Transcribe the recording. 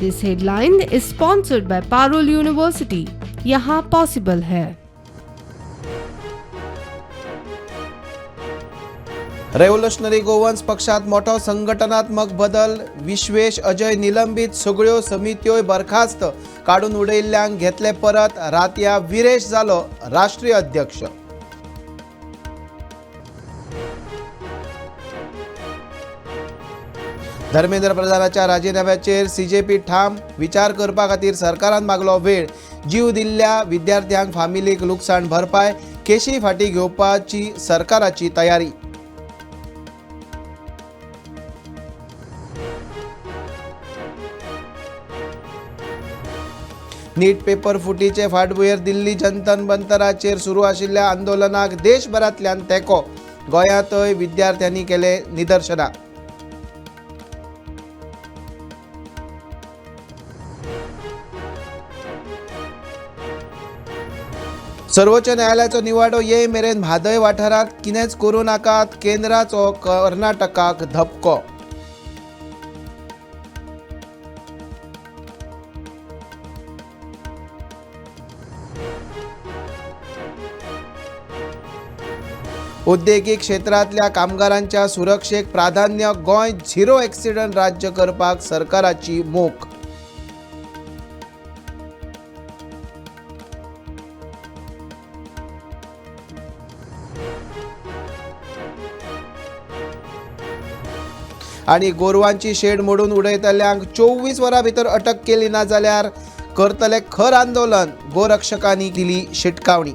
This headline is sponsored by Parul University. यहाँ possible है। Revolutionary Goans पक्षात मोठो संघटनात्मक बदल। विश्वेश अजय निलंबीत, सगळ्यो समित्योय बरखास्त, काडून उडयिल्ल्यांक घेतले परत। रातया विरेश जालो राष्ट्रीय अध्यक्ष। धर्मेंद्र प्रधानाच्या राजीनाम्याचेर सीजेपी ठाम, विचार करपा खातीर सरकारान मागलो वेळ। जीव दिल्ल्या विद्यार्थ्यांक फामिलीक लुकसाण भरपाय, केशी फाटी घेवपाची सरकाराची तयारी। नीट पेपर फुटीचे फाटभुंयेर दिल्ली जंतर मंतराचेर सुरू आशिल्ल्या आंदोलनाक देशभरांतल्यान तेंको। गोंयांतय विद्यार्थ्यांनी केले निदर्शनां। सर्वोच्च न्यायालयाचो निवाडो ये मेरेन म्हादय वाठारांत कितेंच करूं नाकात, केंद्राचो कर्नाटकाक धपको। उद्देगीक क्षेत्रांतल्या कामगारांच्या सुरक्षेक प्राधान्य, गोंय झिरो एक्सिडंट राज्य करपाक सरकाराची मोख। आनी गोरवांची शेड मोडून उडयतल्यांक 24 वरां भितर अटक केली ना जाल्यार करतले खर आंदोलन, गोरक्षकांनी दिली शिटकावणी।